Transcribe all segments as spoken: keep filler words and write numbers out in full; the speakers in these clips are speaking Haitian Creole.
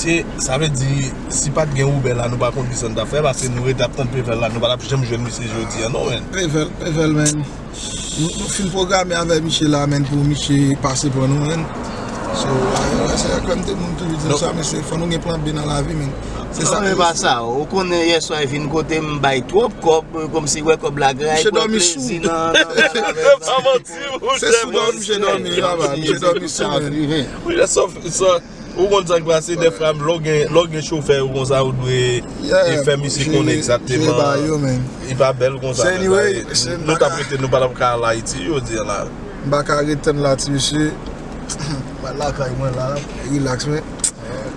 E sa vle di, si pa t gen Uber la, nou pa konn kisa n t ap fè, paske nou rete ap tann Preval la, nou pa t ap janm jwenn misye jodi a, non, menn. Preval, Preval, menn. Nou, nou fin pwograme avèk misye la, menn, pou misye pase pran nou, menn. So, a, se kòm de moun toujou di m sa, men se fò nou gen plan B nan lavi, menn. Se sa. Non, men pa sa, ou konnen yèswa e vin kote m bay twòp kòb, kòmsi wè kòb la gray, misye dòmi sou. Se sou dòmi misye dòmi, papa, misye dòmi sou, menn. Ou konn sa k pase, dèfwa, lè w gen, lè w gen chofè yo konsa, ou dwe e fè misye konnen egzakteman. Li pa bèl konsa, men anyway, nou t ap rete, nou pa t ap ka al Ayiti jodi a la. M pa ka ret tann la, ti mesye. M al lakay mwen la, rilaks, men.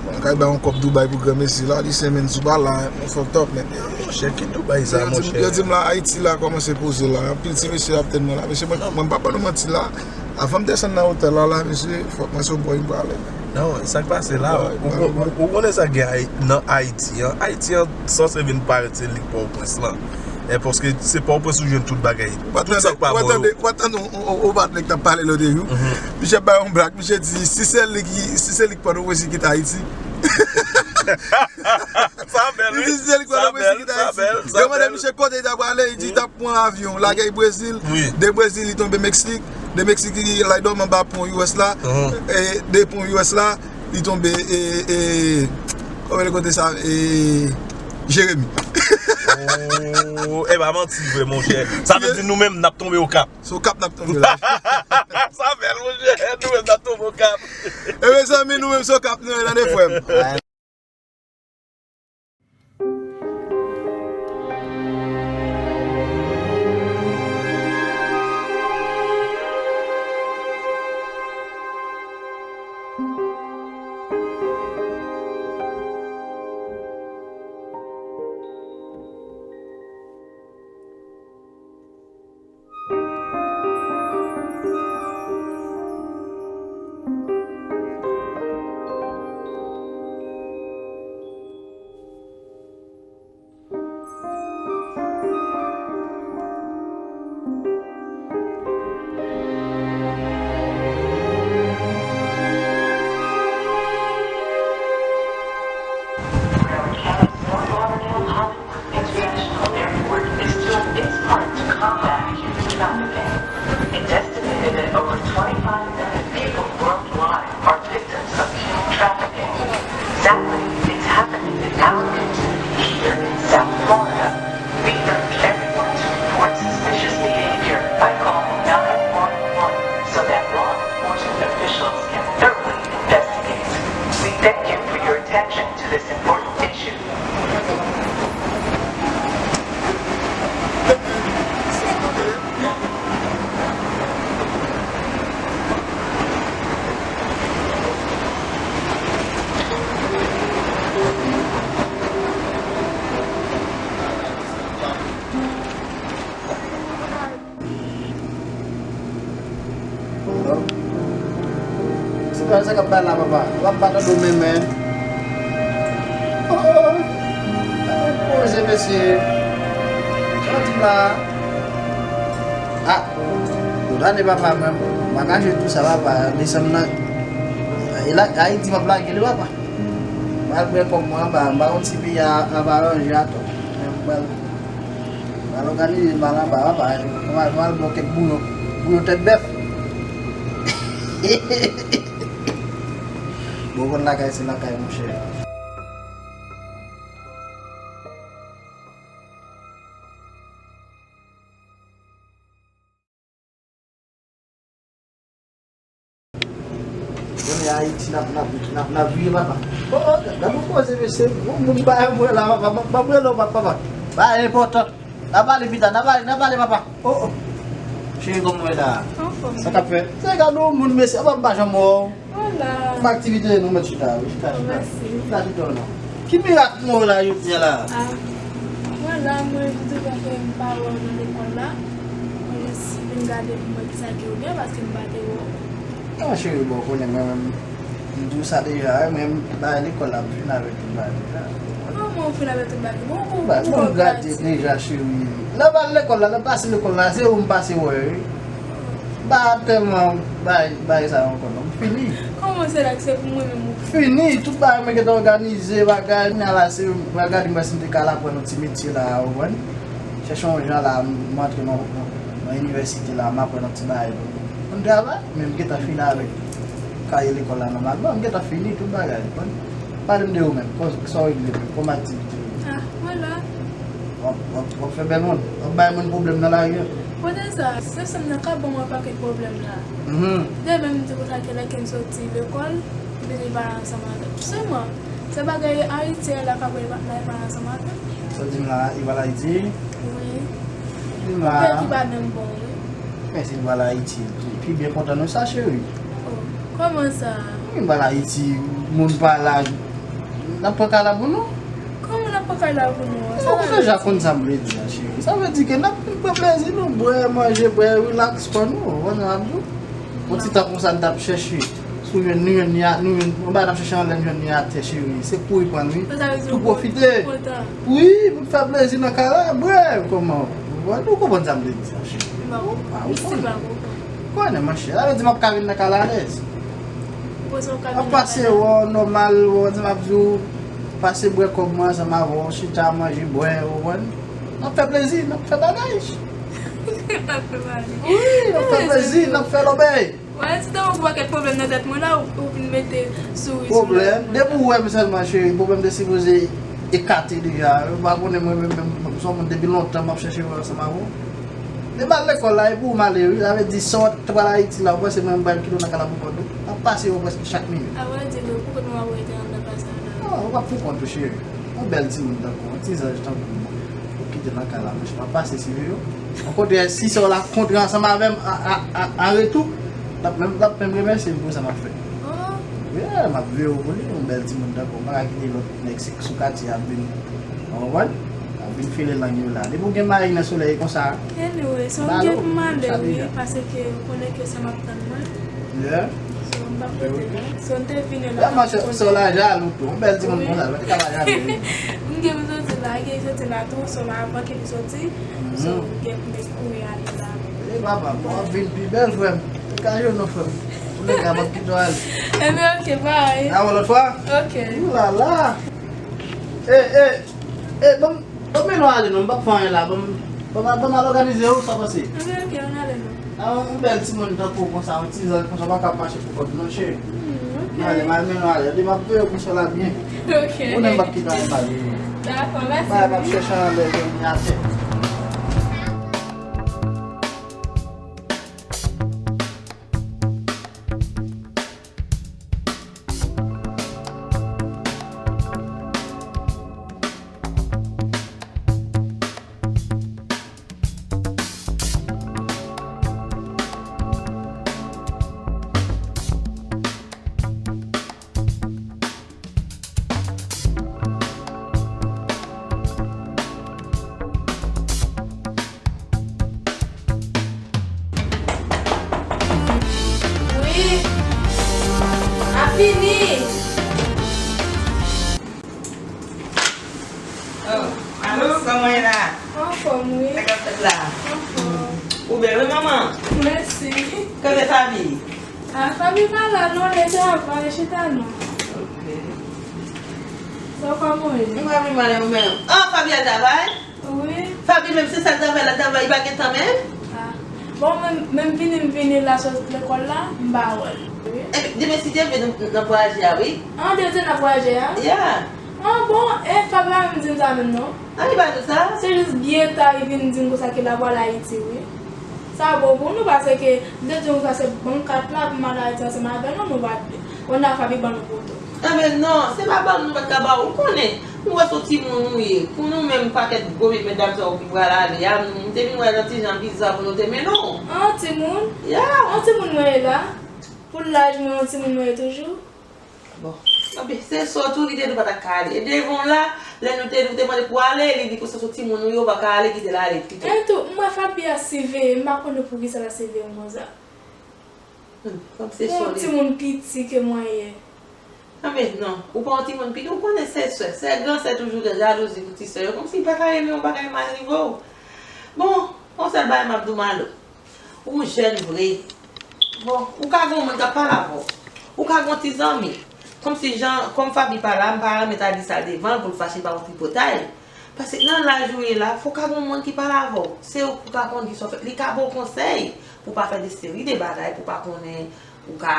Mwen kay bay yon kòb Dubai pou granmesi la, li se menn sou pa la, mwen fucked up, men. Monchè, ki Dubai sa, monchè? Yo di m la, Ayiti la kòmanse poze la. Anpil ti mesye ap tann mwen la. Mesye, mwen, mwen pa ban nou manti la. Avan m desann nan otèl la, la, mesye, fòk mwen se yon bò m prale. Non, sa k pase la, ou, ou, ou konnen sa k gen Ay-, nan Ayiti an. Ayiti an sanse vin parèt se lik Pòtoprens lan. E paske se Pòtoprens ou jwenn tout bagay. Tout sa k pa bon yo. Ou pa tande, ou pa tande yon, yon, yon, yon patnè k t ap pale lòt jou. Misye bay yon blag, misye di, si se li ki, si se li ki Pòtoprens ki kite Ayiti. Sa bèl, wi. Li di, se li ki Pòtoprens ki kite Ayiti. Yo mande misye kote li t ap prale, li di li t ap pran avyon, lage Brezil, de Brezil li tonbe Meksik, de Meksik li lay dòmi anba pon U S la, e de pon U S la, li tonbe, e, e, kòman rele kote sa, e, Jeremi. Oh, e pa manti vre, monchè. Sa vle di nou menm, n ap tonbe Okap. Se Okap n ap tonbe la. Sa bèl, monchè. Nou menm, n ap tonbe Okap. E mezanmi, nou menm, se Okap nou ye, tande, frè m. International Airport is doing its part to combat human trafficking. It's estimated that over twenty-five million people worldwide are victims of human trafficking. Sadly, it's happening in our community here in South Florida. We urge everyone to report suspicious behavior by calling nine one one so that law enforcement officials can thoroughly investigate. We thank you for your attention to this important issue. Se pa sa k ap bay la, papa. W ap bat an do men, men. Oh, oh, oh. Poze, mesye. Sa w di m la? Ah, tout ane, papa, mwen, m pa ka jwe tou sa, papa. Desann nan. E la, Ayiti, m ap lage li, papa. M al pran kòb mwen anba, m ba yon ti peyi a, ap aranje atò. M pral, m pral òganize m al anba, papa. M al, m al ba w kèk bouyon, bouyon tèt bèf. Bon, konn lakay, se lakay, monchè. Konnen Ayiti n ap, n ap, n ap, n ap viv, papa. Oh, oh, gad yon koze, mesye. Yon moun pa yon mwen la, papa. M ap, m ap rele w, papa. Pa enpòtan. N a pale pita, n a pale, n a pale, papa. Oh, oh. Cheri, kòman w ye la? Anfòm. Sa k ap fèt? Se gade yon moun, mesye. Apa m pa janm wè w? Hola. Kòman aktivite nou mèt chita, wi, chita, chita. Mèsi. Chita, chita, non. Ki mirak nou wè la jodi a la? Ah, mwen la, mwen, m te kwè ke m pa wè w nan lekòl la. Mwen jis vin gade pou m wè kisa ki ou gen, paske m pa te wè w. Non, cheri, bon, ou konnen mwen menm, m di w sa deja, wi, mwen, m bay lekòl la, m fin avèk tout bagay deja. Kòman ou fin avèk tout bagay? Bon, ou, ou, ou gradye deja, cheri. Lè w al lekòl la, lè w pase lekòl la, se ou m pase wè, wi. Pa tèlman bay, bay sa yo ankò non. M fini. Kòman se la ki se pou mwen menm ou? Fini, tout bagay mwen gentan òganize, bagay. Kounye a la, se, m al gade, m wè si m te ka al aprann yon ti metye la, ou konprann? Chèche yon jan la, m antre nan, nan, nan inivèsite la, m aprann yon ti bagay. Yon travay, men m gentan fini avèk kaye lekòl la nòmalman. M gentan fini tout bagay, ou konprann? Pale m de ou menm, kòman, sa w regle menm, kòman aktivite yo? Ah, mwen la. W ap, w ap, w ap fè bèl moun. W ap bay moun pwoblèm nan lari a. Pote sa, se sèm nan k ap ban mwen pakèt pwoblèm la. Mhm. Demen m di konsa ke lè ke m soti lekòl, m bezwen pale ansanm avè l. Sèlman, se bagay Ayiti a la k ap pale ansanm avè m. Sa w di m la, li pral Ayiti? Wi. Di m la. Yon peyi ki pa menm bon, wi. Men si l pral Ayiti, pi byen kontan nou sa, cheri. Oh, kòman sa? Wi, m pral Ayiti, moun pa la. N ap pran kay la pou nou? Kòman n ap pran kay la pou nou? Sa w deja konn sa m vle di a, cheri. Sa vle di ke n ap pran plezi nou, bwè, manje, bwè, relax kò nou, ou konprann sa m ap di w? Yon ti tan konsa n t ap chèche. Si w jwenn, nou jwenn li a, nou jwenn, yon bagay n ap chèche anlè, n jwenn li atè, cheri. Se kouri pran l, wi. Tou pwofite. Wi, pou n fè plezi nan kay la, bwè, kòman? Ou konprann sa m vle di a, cheri? M pa konprann. Ou pa konprann. Konnen, monchè, sa vle di m ap ka vin nan kay la alèz. Ou panse w ka vin nan kay la? M ap pase wè w nòmal, ou konprann sa m ap di w, pase bwè kòb mwen ansanm avè w, chita, manje, bwè, ou konprann? N ap fè plezi, n ap fè bagay. N ap fè bagay. Wi, n ap fè plezi, n ap fè lòbèy. Wè, ti tankou ou gen pwoblèm nan tèt mwen la, ou, ou vin mete souri sou lèv mwen. Pwoblèm? Depi w wè m sèlman, cheri, pwoblèm te sipoze ekate deja. Ou pa konnen mwen menm, menm, menm, se yon moun depi lontan m ap chèche wè ansanm avè w. Depi m al lekòl la, e pou ou m ale, wi. Sa vle di, sa w t pral Ayiti la, ou panse mwen m pral kite w nan kay la pou kont ou? M ap pase wè w prèske chak minit. A vrè di, pou kont nou ap rete anndan kay sa la? Non, ou p ap pou kont ou, cheri. Yon bèl timoun tankou w, yon ti zanj tankou w, ou kite nan kay la, monchè, m ap pase siveye w. Okontrè, si sè w la kontre ansanm avè m an, an, an, an retou, l ap menm, l ap menm remèsye m pou sa m ap fè. Oh. Yeah, m ap veye w pou li, yon bèl timoun tankou w, m pa ka kite lòt nèg sou katye a ap vin, ou konprann? Ap vin file lang yo la. Depi w gen mari nan solèy konsa, anyway, so m gen pou m ale, wi, paske ou konnen ke sa m ap tann mwen. Yeah. So, m p ap rete la. So, m te vini la. Ya, monchè, sè w la jalou tou. Yon bèl timoun konsa, l pa te ka pa jalou, wi. M gen pou soti la, gen soti la tou, so, la avan ke li soti. So, m gen pou m kouri ale la. E papa, bon, w ap vin pi bèl, frè m. Degaje w non, frè m. Pou lè ka m ap kite w ale. Enben, ok, bye. A yon lòt fwa? Ok. Ou la la. E, e, e, bon. Ban m mennen w ale non, m p ap fè anyen la. Ban m, ban m, ban m al òganize w, sa w panse? Anben, ok, ann ale non. A, yon bèl timoun tankou w konsa, yon ti zanj konsa, w pa ka mache pou kont ou non, cheri. Hmm, ok. Ann ale, m al mennen w ale. Epi m ap veye w pou sè w la byen. Ok. Ou konnen m p ap kite anyen pale. Dakò, mèsi. Bay, m ap chèche anlè, jwenn li atè. Wi. A fini. Oh, alo, kòman w ye la? Anfòm, wi. Sa k ap fèt la? Anfòm. Ou bèl, wi, manman? Mèsi. Kote Faby? A, Faby pa la non, li travay, chita non. Ok. Sa w kòman w ye? Mwen pa pi mal, ou menm? Ah, Faby al travay? Wi. Faby menm se sèl travay l ap travay, li pa gen tan menm? Ah. Bon, men, men m vini, m vini la sot lekòl la, m pa wè l. Wi. Epi, demen si Dye vle, nou, nou nan vwayaje a, wi. Ah, Dye vle n ap vwayaje a? Yeah. Ah, bon, e Faby pa menm di m sa menm non. Ah, li pa di w sa? Se jis byen ta li vin di m konsa ke l ap al Ayiti, wi. Sa bon pou nou, paske m te di w konsa se bank kat la pou m al Ayiti ansanm avè nou, nou pa t vle. Kounye a Faby ban nou poto. Anben non, se pa ban nou, nou pa t ka ba w, ou konnen. Nou wè se yon timoun ou ye. Pou nou menm pakèt gwo vye medam sa yo ki pral ale a, nou, m te vin wè nan ti jan bizar pou nou te mennen w. Ah, timoun? Yeah. Ah, timoun mwen ye la. Pou laj mwen, yon timoun mwen ye toujou. Bon. Anben, se sòt ou, li te di w pa ta ka ale. E devan w la, lè nou te, nou te mande pou ale, li di konsa se timoun ou ye, w pa ka ale, kite l ale pito. E tou, m wè Faby ap siveye m, m pa konnen poukisa l ap siveye m konsa. Hmm, fanm se sòl. Yon timoun piti ke mwen ye. Anben non, ou pa yon timoun piti, ou konnen sè, sè, sè gran sè toujou gen jalouzi pou ti sè yo, kòmsi li pa ka renmen w, pa ka imajine w. Bon, yon sèl bagay m ap di w, Malo. Ou jèn vre. Bon, ou ka gen yon moun k ap pale avè w. Ou ka gen yon ti zanmi. Kòmsi jan, kòm Faby pa la, m pa renmen ta di sa devan l pou l fache pa yon tripotay. Paske nan laj ou ye la, fò w ka gen yon moun ki pale avè w. Se ou k ka konn ki sa w fè. Li ka ba w konsèy pou w pa fè de seri de bagay, pou w pa konnen ou ka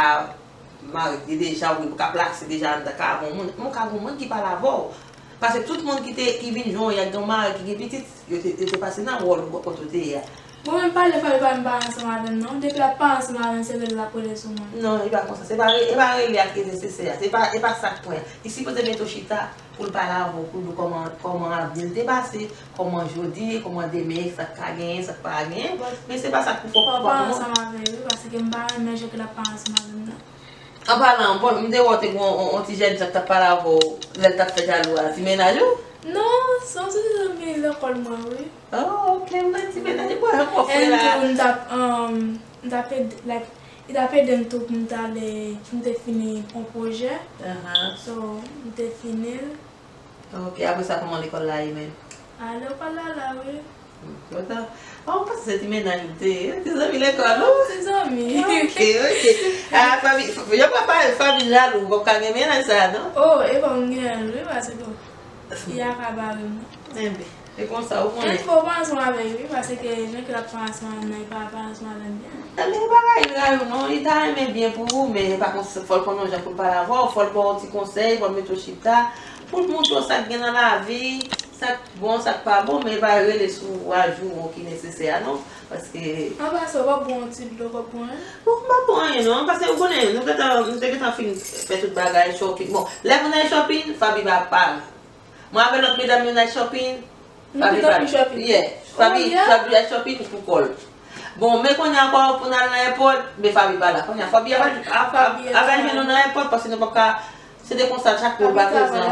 mare deja, ou ka plase deja anndan kay yon moun. Men w ka gen yon moun ki pale avè w. Paske tout moun ki te, ki vin jwenn w, y ap gen yon mari ki gen pitit, yo te, yo te pase nan wòl ou kote w te ye a. Bon, mwen pale Faby pa, m pa ansanm avè m non. Depi l ap pa ansanm avè m, se rele l ap rele sou mwen. Non, e pa konsa. Se pa re-, e pa rele a ki nesesè a. Se pa, e pa sa k pwen. Li sipoze mete w chita pou l pale avè w, pou l di w kòman, kòman avni l te pase, kòman jodi ye, kòman demen, sa k ka genyen, sa k pa genyen. Men se pa sa k pou fò. Fò w pa ansanm avè l wi, paske m pa renmen jan ke l ap pa ansanm avè m nan. An palan, bon, m te wè w te gen yon, yon, yon ti jèn jan k t ap pale avè w lè l t ap fè jalou a, ti mennaj ou? Non, se yon ti zanmi lekòl mwen, wi. Oh, ok, m nan ti mennaj mwen, mwen fre la. And tou, m t ap, um, m t ap ede, like, li t ap ede m tou pou m t ale, pou m te fini yon pwojè. Ahan. So, m te fini l. Ok, apre sa, kòman lekòl la ye menm? A, lekòl la, la, wi. Hmm, kontan. Oh, m panse se ti mennaj ou te ye, ti zanmi lekòl ou? Non, ti zanmi. Ok, ok. A, Faby, yo pa pale, Faby jalou, ou p ap ka gen mennaj sa, non? Oh, e fò m gen l, wi, paske fi a ka bare m, non. Enben, e konsa, ou konnen. Kèk fwa, ou pa ansanm avè l, wi, paske jan ke l ap pa ansanm avè m nan, e pa, pa ansanm avè m byen. Enben, e pa rayil, rayil, non, li ta renmen byen pou ou, men e pa konsa, fò l konn yon jan pou l pale avè w, fò l ba w ti konsèy, fò l mete w chita, pou l montre w sa k gen nan lavi, sa k bon, sa k pa bon, men e pa rele sou ajou ki nesesè a, non. Paske. An pasan, w p ap bwè yon ti dlo, w p ap bwè anyen? Bon, m p ap bwè anyen, non. Paske, ou konnen, nou gentan, nou te gentan fin fè tout bagay, shopping. Bon, lè moun al shopping, Faby pa pare. Mwen avè lòt medam yo n al shopping, Faby pa. Yeah, Faby, Faby al shopping pou kò l. Bon, men kounye a ankò, pou n al nan èpòt, men Faby pa la. Kounye a, Faby ap al, ap, ap, ap al jwenn nou nan èpòt, paske nou p ap ka. Se te konsa, chak moun pa prezan.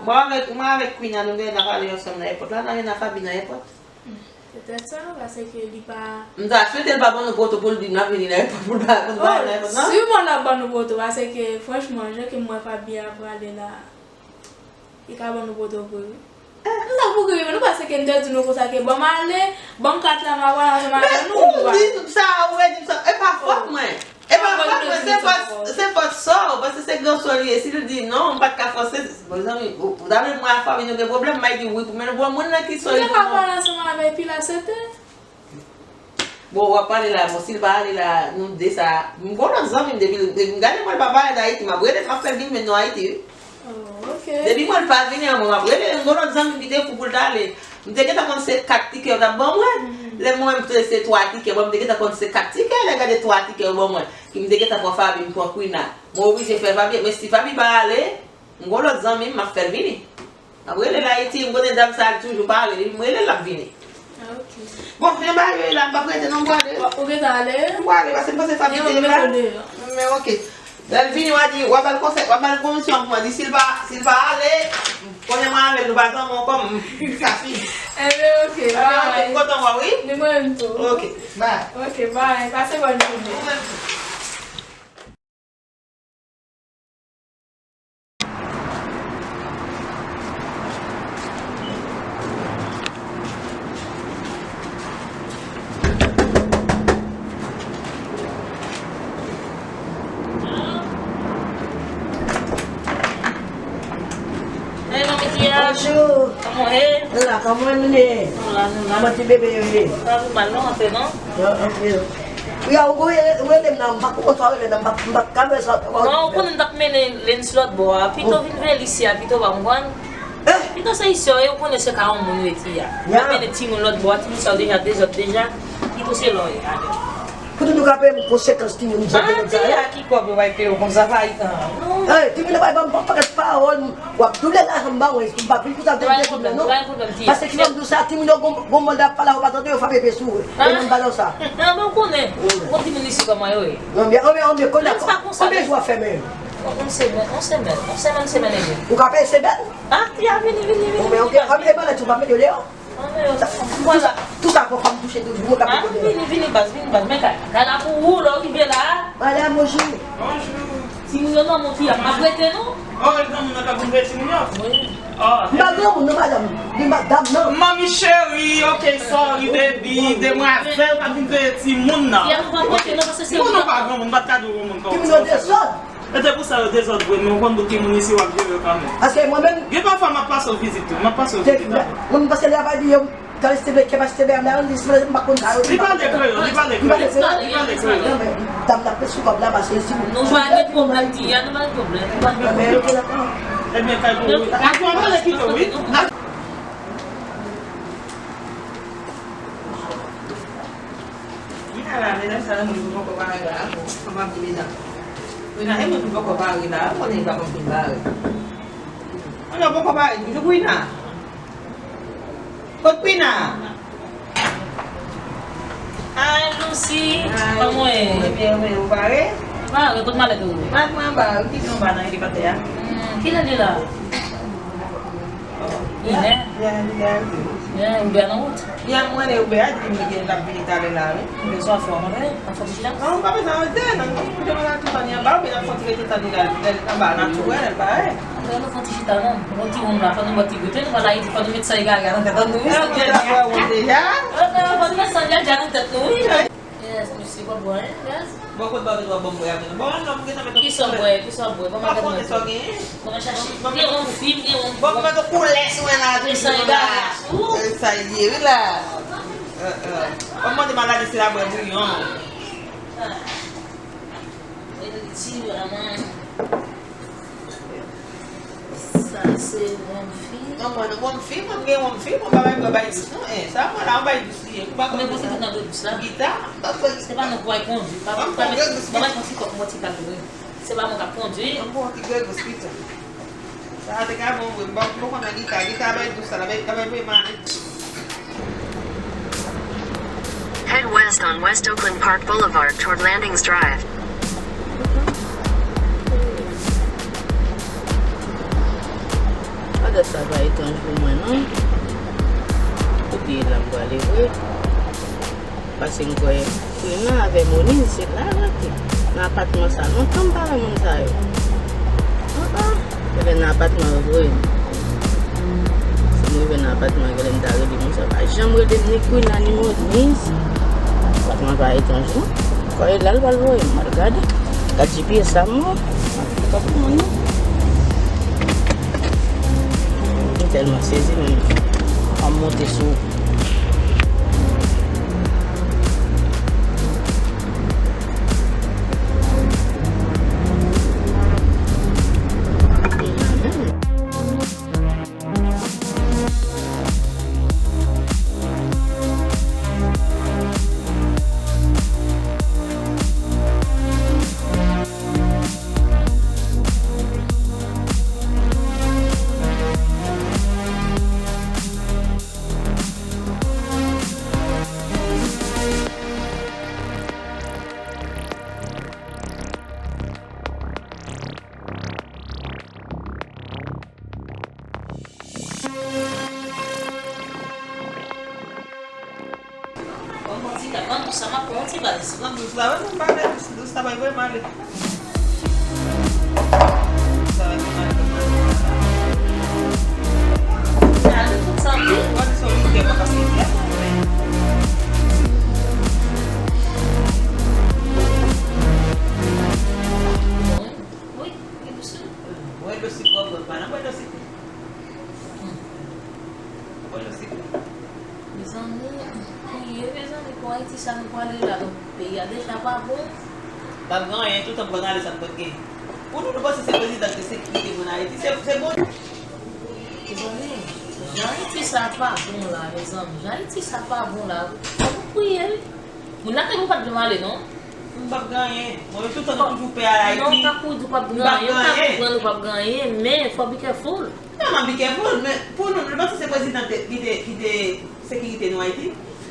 Mwen avèk, mwen avèk Queen an, nou gen nan pale ansanm nan èpòt la, n a jwenn ak Faby nan èpòt. Petèt sa, paske li pa. M ta swete l pa ban nou poto pou l di n ap vini nan èpòt, pou l pa, pou l pa al nan èpòt, non? Siman l ap ban nou poto, paske, franchman, jan ke m wè Faby a prale la, li ka ban nou poto vre, wi. M ta pou ri, men nou panse ke m te di nou konsa ke ban m ale, ban m kat la, m ap pral ansanm avè nou, ou pa. Ou di sa, ou redi m sa. E pa fòt mwen. E pa fòt mwen, se fòt, se fòt sè w, paske se gran sè w li ye. Si l di non, m pa t ka fòse. Mezanmi, ou, ou ta vle mwen ak Faby nou gen pwoblèm, m a di wi pou, men bon, moun nan ki sè w li pou mwen. Ou te ka pale ansanm avè l, epi la, se te. Bon, w ap pale la, bon, si l pa ale la, nou de sa. M gon lòt zanmi m depi l, m gade mwen l pa parèt Ayiti, m ap rele l, m ap fè l vin jwenn nou Ayiti, wi. Oh, ok. Depi mwen l pa vini an, mwen m ap rele l, m gon lòt zanmi m ki te fou pou l t ale. M te gentan konn se kat tikè yo t ap ban mwen. Lè mwen menm te se twa tikè, bon, m te gentan konn se kat tikè, lè gade twa tikè yo ban mwen, ki m te gentan pran Faby, m pran Queen la. Mwen oblije fè Faby, men si Faby pa ale, m gon lòt zanmi m, m ap fè l vini. M ap rele l Ayiti, m konnen dam sa a toujou pare, m rele l, l ap vini. Ah, ok. Bon, jan bagay yo ye la, m p ap rete non, m prale. Ou gentan ale? M prale, paske m panse Faby te la. Men ok. Lè l vini, w a di, w a ba l konsèy, w a ba l komisyon pou mwen, di si l pa, si l pa ale, konnen mwen avè l, nou pa zanmi ankò, m, sa fini. Enben, ok, bye. M kontan wè w, wi. Ni mwen menm tou. Ok, bye. Ok, bye. Pase bòn jounen. Ou menm tou. Hey, manmi Tia. Bonjou. Kòman w ye? Nou la, kòman nou ye? Nou la, nou la. Kòman ti bebe yo ye? Pa pi mal non, antre non. Yo, antre. Wi, a, ou gon rele, ou rele m nan, m pa konprann sa w rele m nan, m pa, m pa ka fè sa. Non, ou konnen m t ap mennen Lens lòt bò a. Pito vin veye l isi a, pito pa konprann. Eh! Pito se isi a, e ou konnen se ka yon moun rete a. M ap mennen timoun lòt bò a, timoun sa yo deja dezòd deja. Pito se la w ye avè m. Pou tout nou ka peye m konsekans timoun sa yo. Ah, Tia, ki kòb yo bay peye w konsa, pa itan. Non. Eh, timoun nan bay ban m pakèt pawòl. W ap doule lajan m ba w, m pa vin pou sa, m te di w non. Paske ki fè m di w sa, timoun yo gon, gon mòd ap pale, ou pa tande yo frape pye sou ou. E moun pa nan sa. Ah, men w konnen. Ou konn timoun isi kòman yo ye. Non, men, anben, anben, konn la, konbyen jou w ap fèmen? Yon semèn, yon semèn, yon semèn, semèn e demi. Ou ka fè semèn? Ah, Tia, vini, vini, vini. Anben, ok, anben, e pa la, ou pa mete yo deyò. Anben, tout sa, tout sa, fò m touche toujou, mwen ka mete yo deyò. Ah, vini, vini, baz, vini, baz. Men kay, kay la pou ou, lè w rive la. Madam, bonjou. Bonjou. Timoun yo nan men w ki ap, ap rete nou. Oh, e granmoun nan k ap vin veye timoun yo? Wi. Oh, m pa granmoun non, madanm. Li madanm nan. Manmi cheri, ok, sorry, baby, demwazèl k ap vin veye timoun nan. Fi a nou p ap rete non, paske se moun nan pa granmoun, m pa t ka di w granmoun kòm sa. Timoun yo dezòd. E te pou sa yo dezòd vre, men w konn bout timoun isi w ap jere yo kanmenm. Paske mwen menm. Gen pafwa m ap pase w vizit tou, m ap pase w vizit la. Mwen menm paske lè y ap abiye m, Kaliste Bleke, Kaliste Bernard, li sipoze m pa konn sa yo. Li pale kreyòl, li pale kreyòl, li pale kreyòl. Non, men, dam nan ap pèse kòb la, paske si nou jwenn de pwoblèm, di a, nou pa gen pwoblèm. Non, men, yo te la. Ebyen, kay pou wi. Atò, mwen kite w, wi. Mwen la, medam sa, mwen poko pare la, kòman ap di medam? Mwen la, e mwen poko pare la, konnen li pa konn fin pare. Mwen la, poko pare, toujou Queen la. Kot Queen la? Hi, Lucy. Hi. Kòman w ye? Mwen byen, mwen, ou pare? Pare, kot malèt ou? Malèt mwen anba, ou kite anba nan elepatè a. Hmm, kilè li la? Inè? Byen, byen, byen. Byen, ou byen nan wout? Byen, mwen, ou byen, di m li gen l ap vini talè la, wi. Ou bezwen fè yon antre? Nan fò ti chita? Non, ou pa bezwen antre, non, non, ou bezwen antre, tout anba, ou byen, fò ti rete tann li la, lè l anba, natirèl, l pare. Antre, nou fò ti chita, non. Bon ti wonm la, fò nou bò ti goute, nou pa la, fò nou met san egare nan tèt nou, wi. San egare, wi, deja. Fò nou met san egare nan tèt nou, wi. Yes, mesi, w ap bwè, yes. Bon, kot ba w te dwa ban m bwè a menm? Bon, non, m gentan met yon... Kisa w bwè? Kisa w bwè? Ban m gade. Pa konnen sa w genyen. Ban m chache. Gen yon fim, gen yon... Bon, m met yon koulè sou mwen la, toujou la. Sa y ye, wi la. Ban m mande maladi si l ap bwè bouyon. Sa se wonm fi. Non, mwen, wonm fi, mwen, m gen wonm fi, mwen pa bay, mwen bay dous, non, eh, sa, mwen la, mwen bay dous li ye. Ou pa konn sa. Mwen konn ki nan dous la. Gita, m pa konn. Se pa nou pou al kondwi. Pa, pa, pa, pa, pa, pa, pa, pa, pa, pa, pa, pa, pa, Se pa mwen k ap kondwi. Mwen pou ki gre dous pita. Sa a te ka bon vre. M pa, m pa konn nan gita. Gita bay dous sa, la bay, la bay vre male. Head west on West Oakland Park Boulevard toward Landings Drive. Adrès sa pa etranj pou mwen, non. Kote la m prale vre. Paske m kwè Queen nan avè Moniz, se la yo rete. Nan apatman sa, lontan m pa wè moun sa yo. Ah, ah. Genlè nan apatman yo voye m. Si m rive nan apatman, genlè m ta rele moun sa. Pa janm rele m ni Queen la, ni Moniz. Apatman pa etranj, non. Kòye la, l pral voye m. M al gade. Gad G P S la, m wè. Gad pou moun, non. M tèlman sezi, menm. An monte sou Bon, bon, ti gad, ban dous sa, m ap pran yon ti baz. Ban dous la, wè, nou pa fè dous, dous la bay vrèman ale. Dous la bay vrèman ale. Sa ale tout santi. Ban dous la, wi, vrèman, paske vrèman, vrèman. Wi, wi, dous wi. Bwè dlo sik, wè, bwè, pa nan bwè dlo sik. Bwè dlo sik. Mezanmi, priye, mezanmi, pou Ayiti sa nou prale la, donk, peyi a deja pa bon. P ap gen anyen, toutan m konn ale sa m konn gen. Pou nou, nou panse se prezidan ki sekirite moun Ayiti, se, se bon. Mezanmi, jan Ayiti sa pa bon la, mezanmi, jan Ayiti sa pa bon la, fò nou priye, wi. Moun nan te nou pa t janm ale, non. M p ap gen anyen. Mwen menm, toutan nou toujou pè al Ayiti. Non, kakou di w p ap gen anyen. M ka konprann ou p ap gen anyen, men fò w be careful. Non, m ap be careful, men pou nou, nou panse se prezidan te, ki te, ki te sekirite nou Ayiti?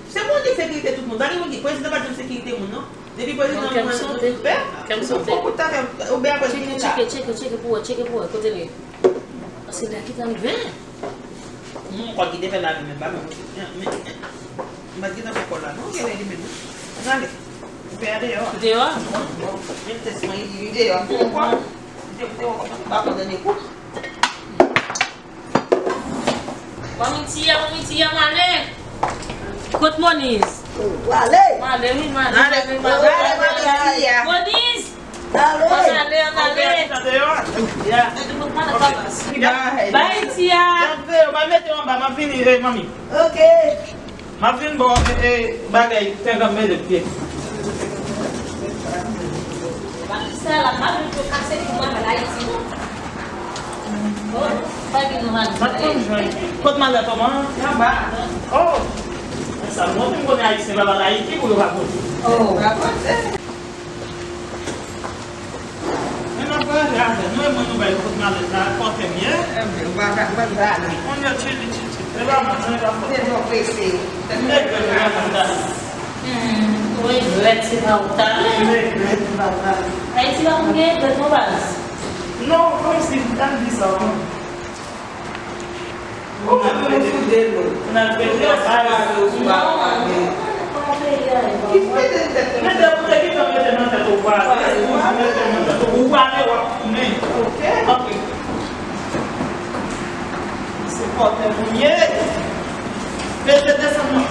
Se Bondye ki sekirite tout moun. Pa gen moun ki, prezidan pa t janm sekirite moun, non. Depi prezidan mwen, nou toujou pè. Kè m sote. Ou kout ta fè, ou bè apre l vini la. Tcheke, tcheke, tcheke pou wè, tcheke pou wè, kote l ye. Paske lè ki t anlve. Yon kòl ki te fè la menm, pa menm. M pa t gentan fè kòl la, non, genlè li menm, non. Ann ale. Deyò. Deyò? Bon, men tès mwen, li deyò. Poukwa? Li te deyò konsa, m pa konn tande kou. Manmi Tia, manmi Tia, m ale. Kot Moniz? Ou ale? M ale, wi, m ale, m ale, m ale, m ale. Moniz! Ann ale, ann ale. Bay Tia. M ap veye, m ap mete yo anba, m ap vini, eh, manmi. Ok. M ap vin ba w, eh, eh, bagay, tègam mele pye. Sa la, m ap vin pou kase pou mwen al Ayiti, non. Oh, pa gen nou al. M ap konn jwenn. Kot malèt ou, man? Anba. Oh. Sa, mwen, m konnen Ayisyen pa al Ayiti pou yo pa pote. Oh. Men n ap vwayaje avè nou, e mwen nou bay kout malèt la, pòte m ye. Enben, ou pa ka, ou pa ka ale. Mwen yo tchili, tchili. E pa mwen, non, e pa fòt. Se bon prese. Regrèt, se pa konsa. Hmm, regrèt, se pa ou ta. Regrèt, se pa ou ta. Ayiti pa konn gen regrèt, non, baz? Non, kòmsi, m ta di sa, wi. Ou menm, ou fou de nou. Ou nan peyi a, pa yo sou ba w ale. Ki mete nan tèt ou? Mete pou te gentan mete nan tèt ou, ou prale. Ou toujou mete nan tèt ou. Ou prale, w ap tounen. Ok. Ok. Se pòtè moun ye. Mete desann nan.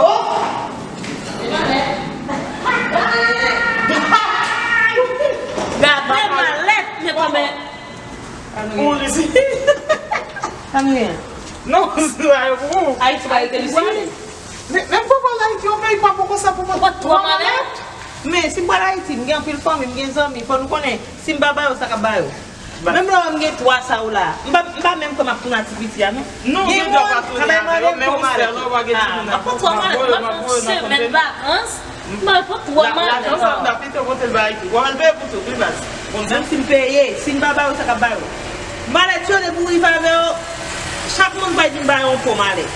Oh! Gade malèt, men kòman. Ou resi. Sa m gen? Non, se pa yo pou ou. Ayiti pa rete li pou ale. Men, men m poko al Ayiti, yon peyi pa poko sa pou mwen. Ou pot twa malèt? Men, si m pral Ayiti, m gen anpil fanmi, m gen zanmi, fò nou konnen, si m pa ba yo, sa k ap ba yo. Menm lè w wè m gen twa sa yo la, m pa, m pa menm kwè m ap tounen a ti piti a, non. Non, gen moun, pa bay mande m twa malèt. M ap pran twa malèt, m ap fè yon semèn vakans. M al pran twa malèt. Lajan sa m ta pito pote l bay Ayiti. W ap al peye pou tout, wi, baz. Menm si m peye, si m pa ba yo, sa k ap ba yo? Malèt yo, depi w rive avè yo, chak moun pral di m ba yo yon po malèt.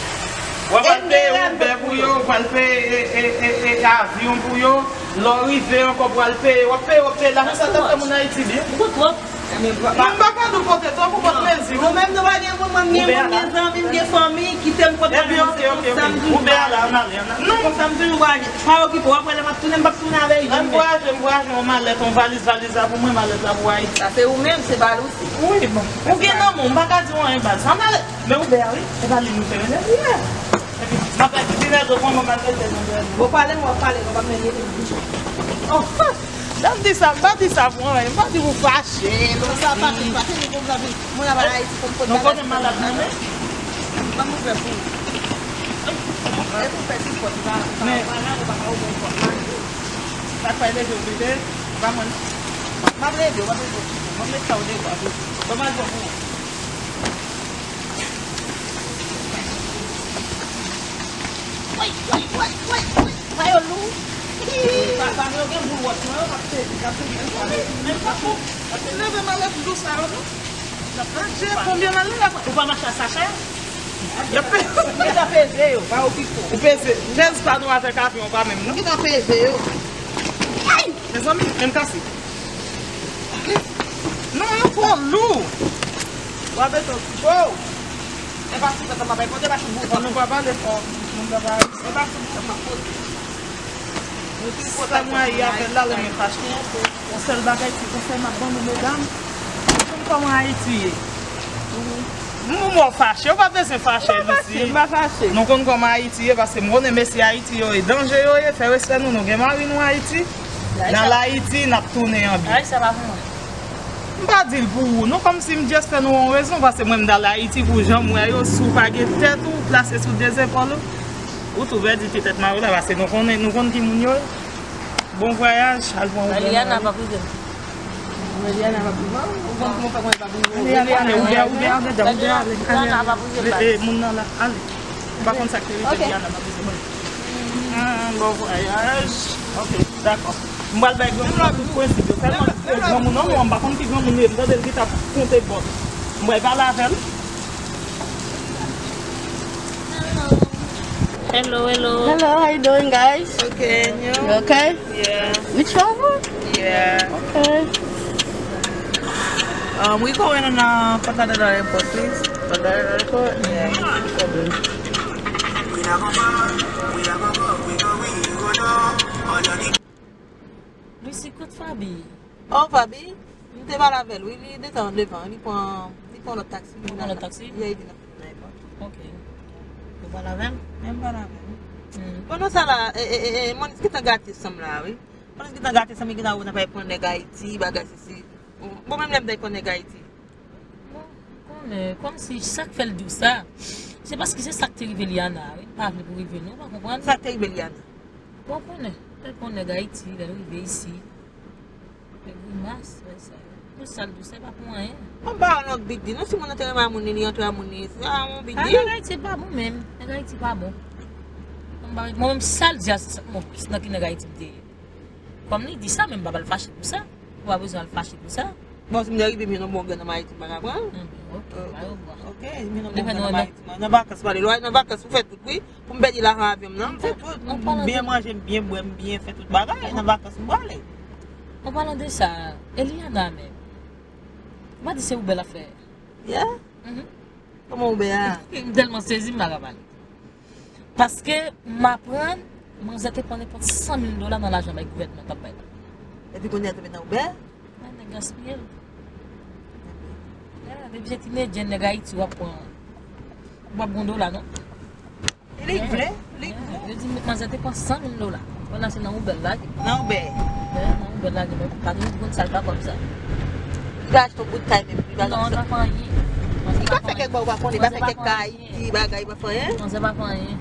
W ap al peye Uber pou yo, w pral peye, e, e, e, e, avyon pou yo. Lè w rive ankò, w pral peye, w ap peye, w ap peye. Lajan sa ta fè moun Ayiti byen. Ou twòp. Non, m pa ka di w pote twòp, ou pot mezi, wi. Nou menm nou pa gen moun, mwen m gen moun, m gen zanmi, m gen fanmi, kite m pote mwen, se konsa m toujou ale. Non. Konsa m toujou ale. Pa okipe w, apre lè m ap tounen, m p ap tounen avè l janm. Ann vwayaje, m vwayaje yon malèt, yon valiz, valiz la pou mwen, malèt la pou Ayiti. Sa se ou menm, se pa l osi. Wi, bon. Ou gen nan men w, m pa ka di w anyen, baz. Ann ale. Men Uber a, wi. Se pa li nou te mennen, wi. Epi, m ap vin èd ou, mwen, mwen, m ap èd ou. Bon, pale, m w ap pale, non, pa m mennen. Oh. Dam di sa, m pa di sa pou anyen, m pa di pou fache, non. Sa pa vin fache, nou konn sa vin. Mwen ap al Ayiti, konn kote malad nan men. Ban m ouvè pou ou. E pou fè ti pòt, pa, pa, pa la, ou pa ka ouvè pòt la. Sa fè leve ou vide, ou pa mwen non. M ap leve, ou pa bezwen okipe. Mwen met sa ou deyò, wi. Ban m al bon pou ou. Woy, woy, woy, woy, woy. Sa yo lou. Sa, sa yo gen boul wòch nan yo, k ap sezi, k ap sezi. Men sa pou, leve malèt dous sa yo, non. Adje, konbyen malèt la? Ou pa mache a sachè? Y ap pe- Ou gentan peze yo, pa okipe w. Ou peze. Chèz pa nou avèk avyon pa menm, non. Ou gentan peze yo. Ay! Mezanmi, men m kase. Non, yo twò lou. W ap beton. Oh! E pa sou tèt la m ap pote, pa sou bout. An nou pa pale fò. Moun nan pa. E pa sou bout la m ap pote. Sa mwen ye avè l la, lè mwen fache. Yon sèl bagay, se konsèy m ap ban nou, medam. Nou konn kòman Ayiti ye. Moun mwen fache, ou pa bezwen fache, Lucy. M pa fache, m pa fache. Nou konn kòman Ayiti ye, paske m konnen mesye Ayiti yo, e danje yo ye, fè respè nou, nou gen mari nou Ayiti. N al Ayiti, n ap tounen an byen. Ay, sa pa pou mwen. M pa di l pou ou, non, kòmsi m just fè nou yon rezon, paske mwen m t al Ayiti pou jan m wè yo, si w pa gen tèt ou plase sou de zepòl ou, ou tou pèdi ti tèt mari w la, paske nou konnen, nou konn ki moun yo ye. Bon vwayaj, al pran Uber. Meliana pa prive m. Meliana pa prive m. Ou konn kòman fè mwen pa prive w. Ale, ale, ale, Uber, Uber, ale, ale, ale, ale. Meliana pa prive m. E, e, moun nan la, ale. M pa konn sa k te rive Meliana, m pa bezwen konnen. Ah, bon vwayaj. Ok, dakò. M pral bay granmoun nan tout prensip yo. Sèlman, granmoun nan, mwen, m pa konn ki granmoun li ye. M tande l ki t ap konte bòt. M pral pale avè l. Hello, hello. Hello, how you doing, guys? Okay, and you? You okay? Yeah. Reach over? Yeah. Okay. Um, we going on a Fort Lauderdale Airport, please. Fort Lauderdale Airport? Yeah. No problem. Lucy, kote Fabi? Oh, Fabi, m te pale avè l, wi, li detan devan, li pran, li pran lòt taksi. Li pran lòt taksi? Yeah, li vin nan airport. Ok. Ou pale avè l? Yeah, m pale avè l. Hmm. Pandan sa la, e, e, e, e, Monis gentan gate san m la, wi. Monis gentan gate san m, li gentan wè n ap al pran nèg Ayiti, bagay sesi. Bon, menm lè m t al pran nèg Ayiti. Bon, konnen, kòmsi sa k fè l di w sa, se paske se sa k te rive Liana, wi. L pa vle pou rive nou, ou pa konprann? Sa k te rive Liana? Bon, konnen, lè l pran nèg Ayiti, lè l rive isi, fè grimas, fè sa. Tout sa l di w, se pa pou anyen. Bon, pa yon big deal. Non, si moun nan te renmen a moun li, li antre a moun li, se pa yon big deal. Nèg Ayiti pa bon menm. Nèg Ayiti pa bon. Mwen menm, sa l di a, se sa, bon, nan ki nèg Ayiti m te ye? Kòm li di sa, men m pa pral fache pou sa. Ou pa bezwen al fache pou sa. Bon, si m te rive m jwenn yon bon grenn nan Ayiti, m pa ka pran l. Hmm, ok, ok, m jwenn yon bon grenn nan Ayiti, nan vakans, m ale lwen, nan vakans, m fè tout, wi. Pou m pèdi lajan avyon m nan, m fè tout. M byen manje, m byen bwè, m byen fè tout bagay. Nan vakans, m prale. An palan de sa, Eliana menm, ou pa di se Uber l ap fè? Yeah. Mhm. Kòman Uber a? M tèlman sezi, m pa ka pale. Paske m aprann manzè te pran nenpòt san mil dola nan lajan bay gouvènman t ap bay la. Epi kounye a te met nan Uber? Mwen, nèg gaspiye l. Yeah, depi se tinedjè nèg Ayiti w ap pran, w ap gon dola, non? E li k vle, li k vle. Yo di manzè te pran san mil dola. Kounye a se nan Uber l lage. Nan Uber. Yeah, nan Uber l lage, men pa gen moun ki konn sa l pa kòb sa. Li pa achte yon bout kay menm, li pa... Non, li pa fè anyen. Li pa fè kèk bagay ou pa konnen, li pa fè kèk kay, ti bagay, li pa fè anyen. Manzè pa fè anyen.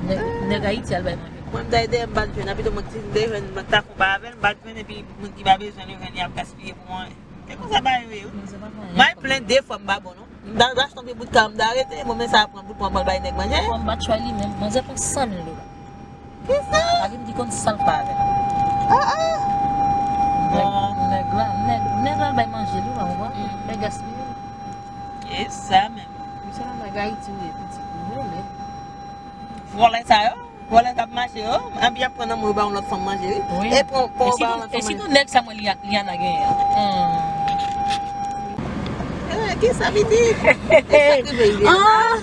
Nèg, nèg Ayiti al bay manje. Mwen, m ta ede, m pa t jwenn, apito mwen ki te jwenn, mwen ta fon pa avè l, m pa t jwenn, epi moun ki pa bezwen li jwenn, li ap gaspiye pou mwen. Se konsa bagay yo ye, wi. Manzè pa fè anyen. Mwen plen de fwa, m pa bon, non. M ta achte yon ti bout kay, m ta rete, mwen, men sa pran bout mwen, mwen bay nèg manje. Mwen, m pa t chwazi li menm, manzè pran san mil dola. Kisa? Pa gen moun ki konn sa l pa avè l. Ah, ah. Nèg, nèg la, nèg, nèg la bay manje li, ou pa konprann? Nèg gaspiye. E sa menm. Misye nan nèg Ayiti, wi, pitit, nou vole. Vòlè sa yo, vòlè k ap mache yo, anpi y ap pran nan men yo ba yon lòt fanm manje, wi. Wi. E pran, pran yo ba yon lòt fanm manje. E sitou nèg sa mwen li, li an a genyen an. Hmm. Eh, kisa pitit? E sa k rive Iliana? Ah,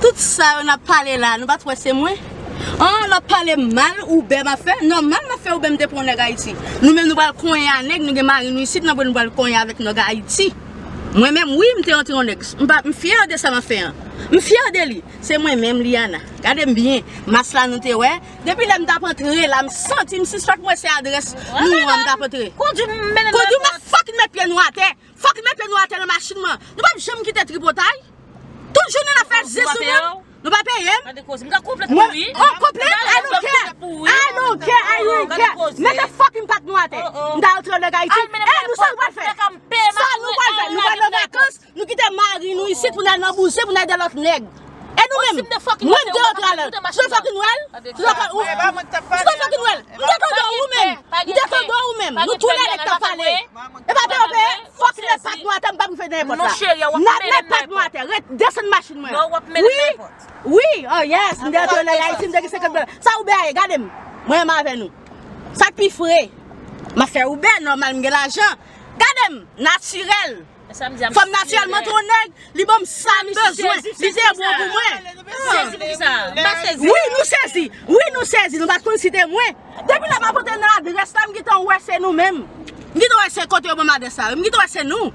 tout sa yo n ap pale la, nou pa t wè se mwen? Ah, l ap pale mal Uber m ap fè? Nòmal m ap fè Uber, m te pran yon nèg Ayiti. Nou menm nou pral konyen a nèg, nou gen mari nou isit, nou pral konyen avèk nèg Ayiti. Mwen menm, wi, m te rantre yon nèg. M pa, m fyè de sa m ap fè an. M fyè de li. Se mwen menm, Liana. Gade m byen. Mas la nou te wè. Depi lè m t ap antre la, m santi m sispèk mwen se adrès nou an m t ap antre. Kondui m, mennen l nan èpòt. Kondui m, fòk li met pye nou atè. Fòk li met pye nou atè nan machin mwen. Nou p ap janm kite tripotay. Tout jounen n ap fè zen sou moun. Nou pa peye m. Gade koze. M ka konplèt pou wi. Oh, konplèt? I don't care. I don't care. I don't care. Mete fucking pak nou atè. M ta antre nèg Ayiti. E nou sa nou pral fè? Sa nou pral fè? Nou pral nan vakans? Nou kite mari nou isit pou n al nan bouzen, pou n al de lòt nèg. E nou menm, mwen m te antre alè. Se fucking well? Se fucking well? M te tande ou menm. M te tande ou menm. Nou tou lè nèg t ap pale. E pa te ope, fòk li met pat nou atè, m p ap rive nan èpòt la. N ap met pat nou atè. Ret, desann machin mwen. Wi, wi, oh yes, m te antre nèg Ayiti, m te gen senkant dola. Sa Uber a ye, gade m. Mwen menm avè nou. Sa k pi fre? M ap fè Uber, nòmal, m gen lajan. Gade m, natirèl. Fanm natirèl, m antre yon nèg, li ban m sa m bezwen, li te bon pou mwen. Sezi poukisa? M pa sezi. Wi, nou sezi. Wi, nou sezi. Nou pa t konn si te mwen. Depi lè m ap antre nan adrès la, m gentan wè se nou menm. M gentan wè se kote yo ban m adrès la. M gentan wè se nou.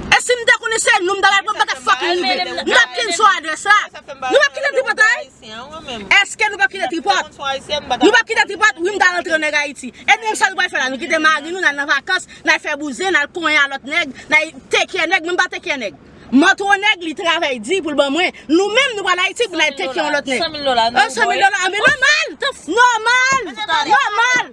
E si m te konnen se nou, m ta pral pran, m pa t ap fucking rive. M t ap kenbe sou adrès la. Nou p ap kite tripotay? Èske nou p ap kite tripòt? Nou p ap kite tripòt? Wi, m ta rantre nèg Ayiti. E nou menm sa nou pral fè la? Nou kite mari nou, n al nan vakans, n al fè bouzen, n al konyen a lòt nèg, n al tekye nèg, men m pa tekye nèg. M antre yon nèg, li travay di pou l ban mwen. Nou menm, nou pral Ayiti pou n al tekye yon lòt nèg. San mil dola, non, boy. San mil dola, men nòmal! Nòmal! Nòmal!